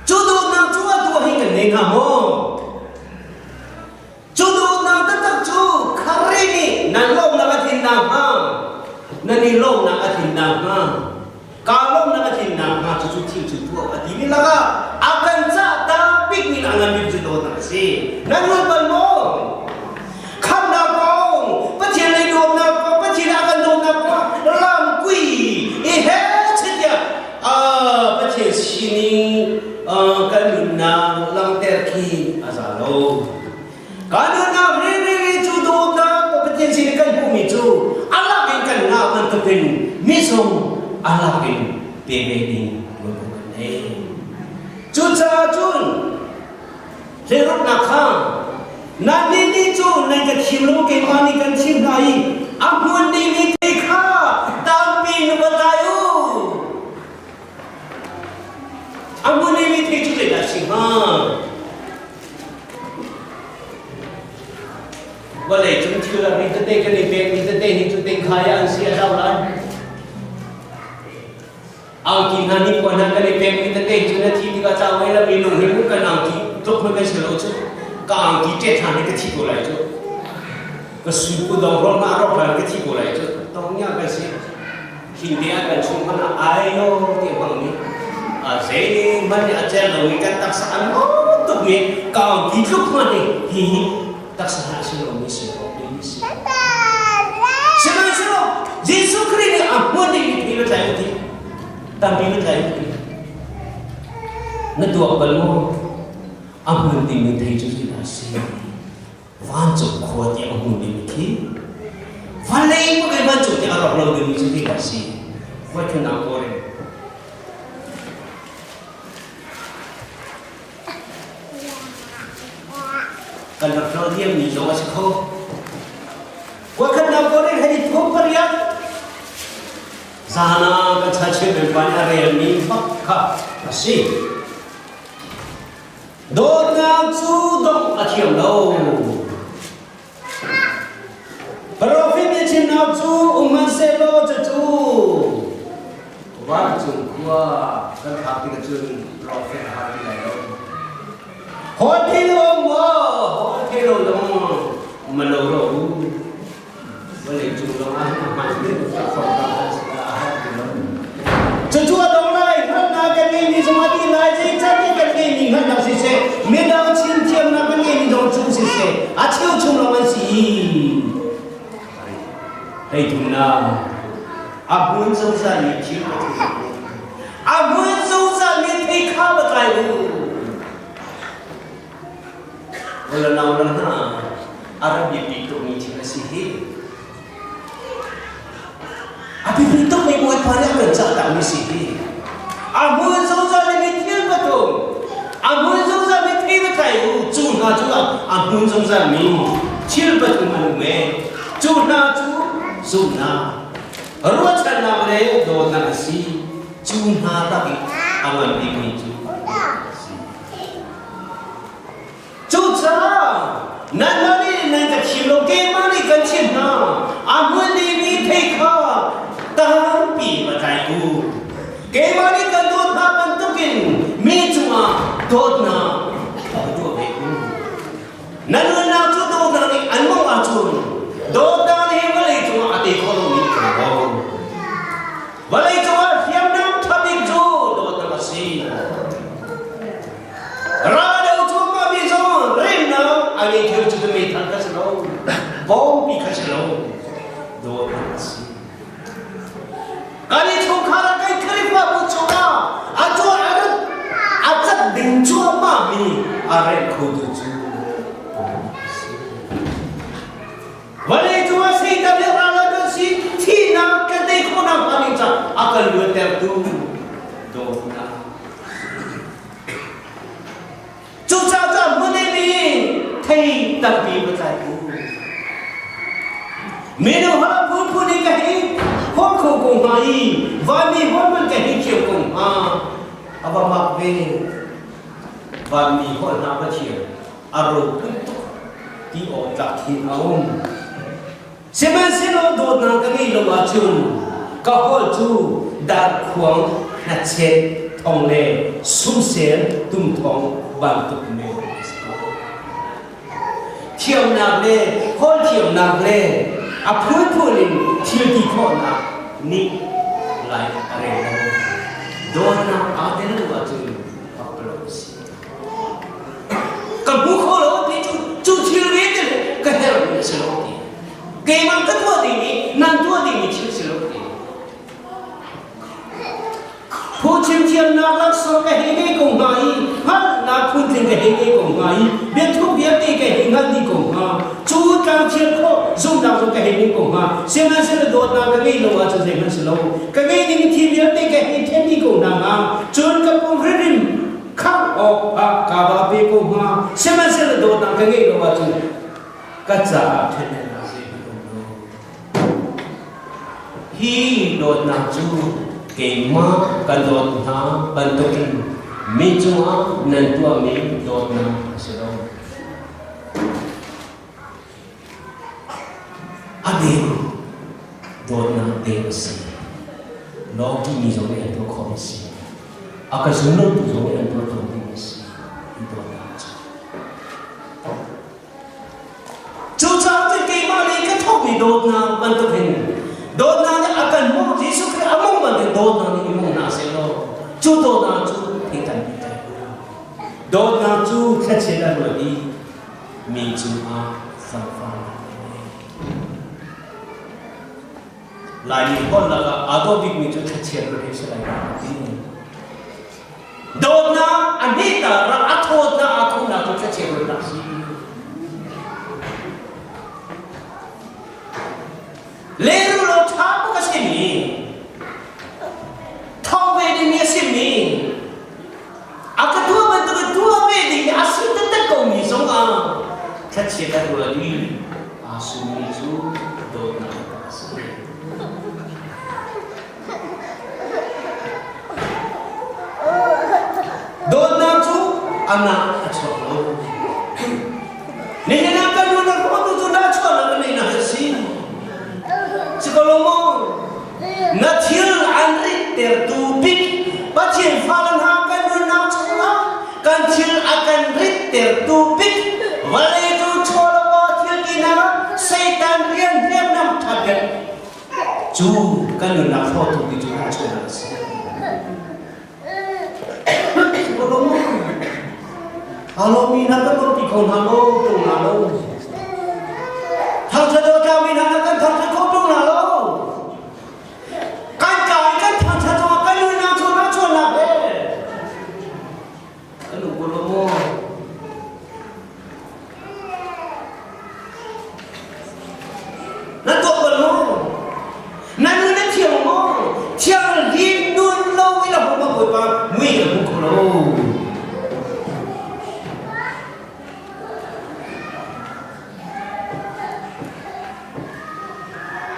Cu dawtnak cu atu ah hin kan ngei hnga maw? Cu dawtnak taktak cu Kharih nih nan lawmnak a tlin nakhnga, nan i lawmnak a tlin nakhnga, kaa lawmnak a tlin nakhnga cucu thil cu tuah a timi lakah a kan cah ta bikmi le a ngan bik cu dawtnak a si. Nan ruat bal maw? Khamhnak kong, Pathian lei dawtnak kong, Pathian a kan dawtnak kong lam kui i he chitiah Pathian sining kan nunnak langhter khi a za lo. Kan nunnak riri cu dawtnak Pathian sin kan hmuhmi cu a lak in kan ngah bantukin mi zong a lak in pe ve ding lungput kan nei. Cucaah cun hleiruknak kha nannih nih cu nan ka thim lo keimah nih kan thim hna i a hmun dingmi thei kha tampi in va tlai u. A hmun dingmi thei cu zeidah a si hnga? Vawlei cung thil ah mi tete kan i pekmi tete hi cu tingkhai ah an si a zau lai. Angki hna nih puan hna kan i pekmi tete cu na thi tikah ca ngei lo minung hi mu kan angki tluk hmanh kan si lo cu ka angki ṭet hna nih ka thi ko lai cu ka sui ku dong rawk hna rawk hna ka thi ko lai cu tong nya kan si hinte ah kan chung hmanh ah ai lo ti hmang mi a zei hmanh nih a cel lo mi kan taksa an maw tuk mi ka angki tluk hmanh hi hi hi taksa hna si lo mi si rawk mi si sihmanhsehlaw Jesuh Khrih nih a hmun ding mi thil a tlai ti tampi na tlai ti na tuak bal maw a hmun ding mi thei cu zeidah a si vancung khua ti a hmun ding mi khi vawlei pakai vancung ti a rawk lo ding mi cu zeidah a si voithun ah kawrin Kan rak hngal diammi zong a si kho. Kuakhatnak kawrin hei thum pariat zan ah kan chachim pa nih a relmi bak kha a si. Dawtnak cu dongh a thiam lo. Profet nih chimnak cu um hmanhsehlaw cucu vancung khua kan phak tikah cun profet a har ti lai lo. Hawi thei lo maw, hawi thei lo zong malo ro u. Vawlei cung lawng ah a hman a har ti lo. Cucu a dong lai, hngalhnak kan ngeihmi zong a dih lai, zeicahtiah kan ngeihmi hngalhnak siseh, midang chimthiamnak kan ngeihmi zong cu siseh, a cheuchum lawng an si. Hleithumnak, a hmun zungzalmi thil ka thei u. A hmun zungzalmi thei kha va tlai u. Ula nau la hna, a rak biapi tukmi thil a si hi. A biapi tukmi Bawipa nih a kan cahtakmi si hi. A hmun zungzal in mi thil pathum, a hmun zungzal mi thei va tlai u, cu hna cu a hmun zungzal mi thil pathum an um e. Cu hna cu zumhnak, ruahchannak le dawtnak a si. Cu hna lak i a ngan bikmi cu a si. Cucaah nanmah nih nan ka thim lo, keimah nih kan thim hna. A hmun dingmi thei kha tampi va tlai u. Keimah nih kan dawt hna bantukin mi cungah dawtnak va tuah ve u. Nan nunnak cu dawtnak nih an mawngh ahcun dawtnak nih vawlei cungah a tei khawh lomi kan lo. Vawlei cungah hriamnam ṭha bik cu dawtnak a si. Si. Kan i chungkhar ah kan Khrihfabu chungah a tuah a rat a cat ding cuahmah mi a remh khotu cu si. Vawlei cungah Satan nih ral a kan si thihnak kan tei khawhnak hnga ding caah a kan luattertu dawtnak. Cucaah cu a hmun i thei tampi va tlai u. Mino ha phunphun in ka hei hawl kho ko hnga i vanmi hawl hmanh ka hei thiam ko hnga. A va mak ve. Vanmi hawl hna va thiam. A ropui tuk ti awk tlak khin a um. Sihmanhsehlaw dawtnak ka ngeih lo ahcun ka holh cu darkhuang hnachet thawng le sumsel tum thawng bantuk men a si ko. Thiamnak le holh thiamnak le a phunphun in thil ti khawhnak nih lai a rel lo. Dawtnak aa tel lo ahcun pakpalawng a si. Ka hmu kho lo ti cu cu thil vialte ka herhmi a si lo ti. Keimah ka tuah dingmi nan tuah dingmi thil si lo ti. Phuchim thiamnak laksawng ka hei ngei ko hnga i hngalhnak phuntling ka hei ngei ko hnga i biathup vialte ka hei hngalh dih ko hnga. Cu tlangthial khawh zumhnak zong ka hei ngei ko hnga. Sihmanhsehlaw dawtnak ka ngeih lo ahcun zeihmanh si lo. Ka ngeih ding thil vialte ka hei ṭhen dih ko hna hnga. Cun ka pum hrimhrim khangh awk ah kaa va pe ko hnga. Sihmanhsehlaw dawtnak ka ngeih lo ahcun ka caah ṭhahnemnak zeihmanh um lo. Hi dawtnak cu keimah ka dawt hna bantukin mi cungah nan tuahmi dawtnak a si lo. A deu dawtnak deu a si. Lawng ṭihmi zong nih an tuah khawh a si. A ka zum lotu zong nih an tuah tawn ding a si. Hi dawtnak cu. Cucaah cun keimah nih ka thawkmi dawtnak bantuk hin dawtnak nih a kan mawh Jesuh Khrih a mawh bantuk dawtnak nih i mawh hna seh law cu dawtnak cu thei kan Dawtnak cu thlachiat a ruat i mi cungah zaangfahnak a ngei. Laimi holh lakah aa dawh bikmi cu thlachiat ruat hi si lai dah ti. Dawtnak a hmeta rak a thawtnak aa thawhnak cu thlachiat ruatnak si. Lerulo ṭha bak a simi, thawng ve dingmi a simi, a ka tuah bantuk in tuah ve ding a si taktak komi zong ah thlachiat a ruat i aa summi cu dawtnak a si. Dawtnak cu a nak a chuak lo. Nihin ah kan nun a hrawtu cu nahchuahnak na neihnak a si. Si ko lo maw? Na thil an rittertu bik Pathian fale hna kan nunnak chungah kan thil a kan rittertu bik vawlei cu chawlava thil tinak ah Satan rian hriamnam ṭhat cu kan nunnak hrawtu bik cu nahchuahnak a si. Alo mi hna kan ti kho hna lo, tung hna lo. Thangṭhat awk mi hna kan thangṭhat kho tung hna lo. Kan kai kan thangṭhat awk kan nunnak cu na chuan nak he. Kan u ko lo maw? Na tuah bal maw? Na nun na thiang maw? Thiang lim nun lo in a hmu Bawipa mui a hmu kho lo.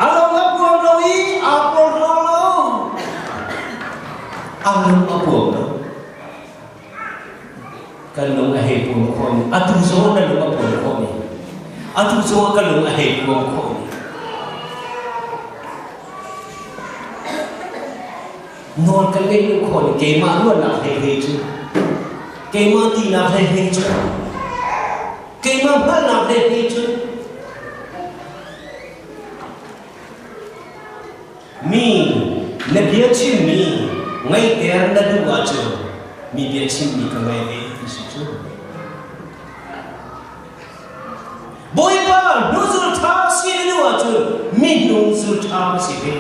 A lung a puam lo i aa porhlaw lo. A lung a puam lo. Kan lung a hei puam khawh ni. Atu zong na lung a puam khawh ni. Atu zong ka lung a hei puam khawh ni. Nawl kan ngeih lo khawh ni. Keimah ruahnak hlei hlei cu. Keimah tinak hlei hlei cu. Keimah hngalhnak hlei hlei cu. Mi na bia chimmi ngaihter na duh ahcun mi bia chimmi ka ngai ve ti si cu. Bawipa hnuzul ṭha si na duh ahcun mi. Minung zu ṭha si ve.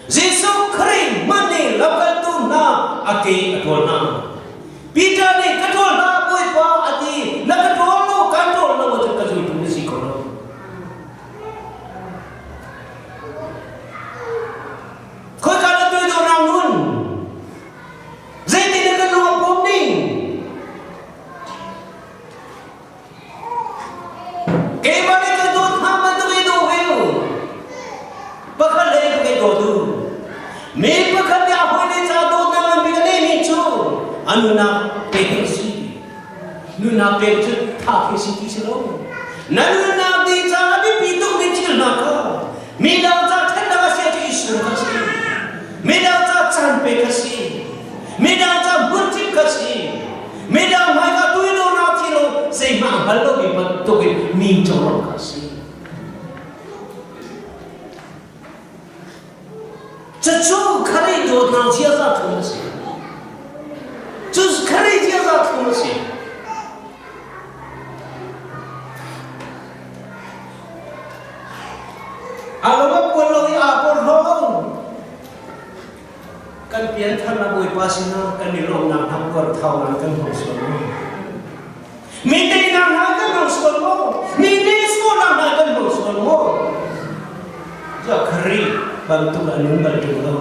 Jesuh Khrih hmanh nih lamkaltu hna a ke a ṭawl hna. Peter nih ka ṭawl hna Bawipa a ti, na ka ṭawl lo, kan ṭawl lo ahcun ka zultu na si kho lo. Khoika na tuidornak nun? Zeitin na kan lung a pum ning? Keimah nih ka dawt hna bantuk i daw ve u. Pakhat lei ka kei dawt u. Mi pakhat nih a hawile ca dawtnak nganbik a neihmi cu a nunnak pek a si. Nunnak pek cu tha khi si ti si lo. Na nunnak ding caah a biapi tukmi thil hna kha midang ca ṭhennak a si ahcun i sum kha si. Midang ca caan pek kha si. Midang ca hmuntip kha si. Midang hmaika tuilonak thil zeihmah a hngal lomi bantukin mi cawrh kha a si. Cucu Khrih dawtnak ziaza thlum a si. Cu Khrih ziaza thlum a si. A lo a puan lo i aa porhlaw. Kan piantharnak Bawipa sinah kan i lawmnak hna puarthaunak kan hmang sual maw? Mi teinak hna kan hmang sual maw? Mi nehsawhnak hna kan hmang sual maw? Ziah Khrih bantuk a nung bal ṭung lo.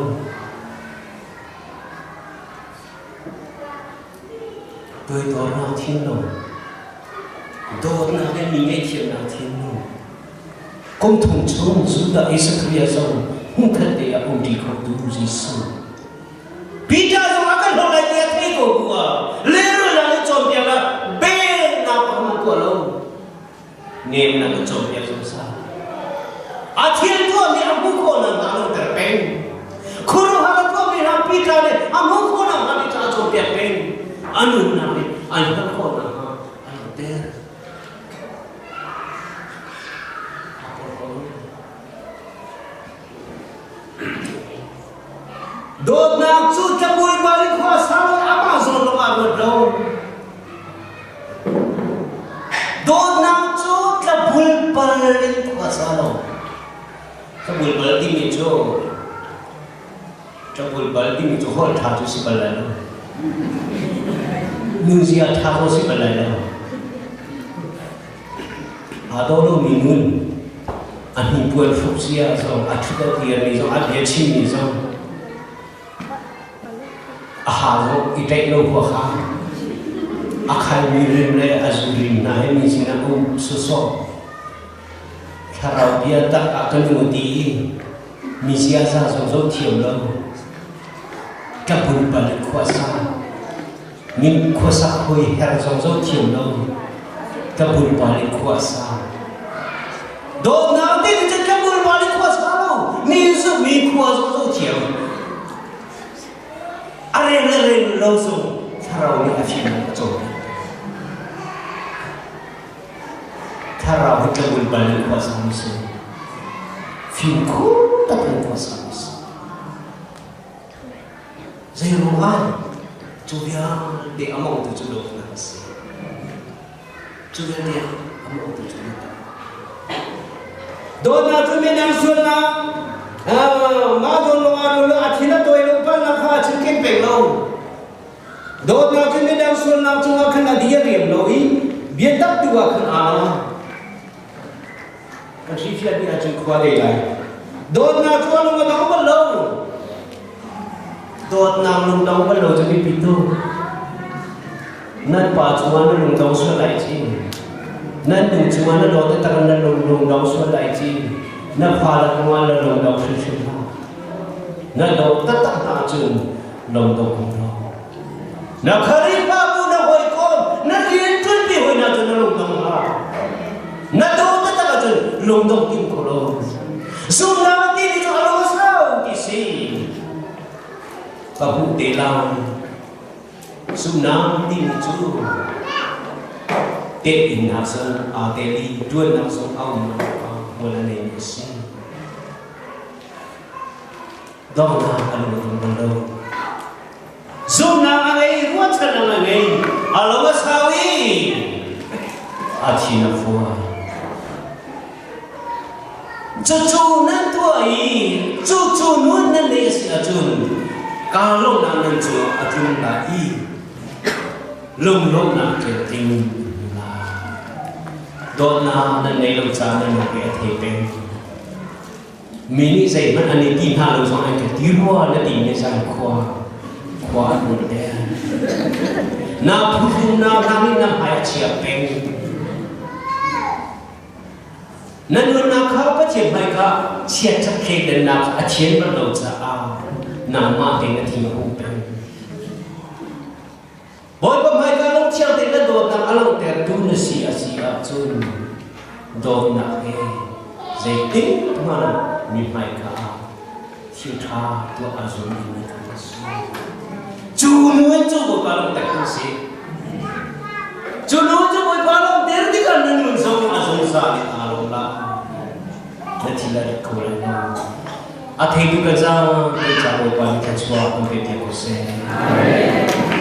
Toidornak thinlung, dawtnak le mi ngaihthiamnak thinlung, kum thum chung Judah Isakariah zong hmunkhat te ah umṭi khotu Jesuh. Peter zong a kan hlawk lai ti a thei ko bu ah lehrulnak in cawnpiak ah bengnak a hman tuah lo. Nem na ka cawnpiak zungzal. A thil tuahmi a hmuh khawh nakhnga a langhter peng. Khuaruahhar a tuahmi hna Peter nih a hmuh khawh nakhnga nih a cawnpiak peng. A nunnak nih an hngalh khawh nakhnga a langhter. A porhlaw. Dawtnak cu tlabuaipa in khua sang i amah zawn lawng ah ruat lo. Dawtnak cu tlabulpal in khua sa lo. Tlabulpal timi cu tlabulpal timi cu holh ṭha cu si bal lai lo. Nunzia ṭha ko si bal lai lo. Aa daw lomi nun, a hnipuan hruk sia zong, a ṭhut a dirmi zong, a bia chimmi zong, a ha zong i tlaih lo huaha. A khalmi rim le a zu rim hna he mi sinah um sawsawh. Thlarau bia tak ah kan nung ti i mi ziaza zong zoh thiam lo. Ṭapun pal in khuasa. Min khuasak hawi her zong zoh thiam lo ka bulpal in khua a sa. Dawtnak te cun ka bulpal in khua sa lo mi zu mi khua zong zoh thiam. A reng le reng lo zong thlarau nih a fim a cawn. Thlarau hi ka bulpal in khua sa mi si. Fimkhur tak in khua sa mi si. Zeiruangah cu vialte a mawngtu cu dawtnak a si. Cu vialte a mawngtu cu dawtnak. Dawtnak cu midang sualnak mah zawn lawng ah lo a thin a tawi lo palnak kha a chim ken peng lo. Dawtnak cu midang sualnak cungah khan a di a riam lo i biatak tu ah khan aa la. Kan hrifiat ni ahcun khua dei lai. Dawtnak cu a lung a dong bal lo. Dawtnak lung dong bal lo cu biapi tu. Nan pa cungah na lung dong sual lai ci. Nan nu cungah na dawt tak na lung lung dong sual lai ci. Na fale cungah na lung dong hrimhrim hlah. Na dawt taktak hna ahcun lung dong hrim lo. Na Khrihfabu na hawikom na rian ṭuanpi hawi hna cu na lungdong hlah. Na daw taktak ahcun lungdong tim kho lo. Zumnak a timi cu a lung a sau ti si. Ka hmuh te lai. Zumnak timi cu tehinnak zong aa tel i ṭuannak zong a um hmual a neimi a si. Donghnak a lung a dong bal lo. Zumhnak a ngei, ruahchannak a ngei, a lo a sau i a thin a fuai. Cucu nan tuah i cucu nun nan neih a si ahcun kaa lawmhnak nan cungah a tlung lai i lunglawmhnak tling lai. Dawtnak nan neih lo caah nan lung a thei peng. Mi nih zeihmanh an i ti hna lo zong an ka ti rua na ti ni zan khua khua an ruat der. Na phuhrunnak hna nih na hmai a chia peng. Na nunnak kha Pathian hmaika chiatṭhat thleidannak a thian bal lo caah nangmah tein na thin a hung peng. Bawipa hmaika lungthiang tein na dawtnak a langhtertu na si a si ahcun dawtnak he zeitin hmanh mi hmaika ah thil ṭha tuah a zum mi na si. Cu nu in cu Bawipa langhtertu si. Cu nu cu Bawipa langhter tikah na nun zong a zungzal in aa lawm lai. Na thil a rit kho lai lo. A theitu ka zaang kan ca Bawipa nih thluachuah kan pe piak ko seh. Amen.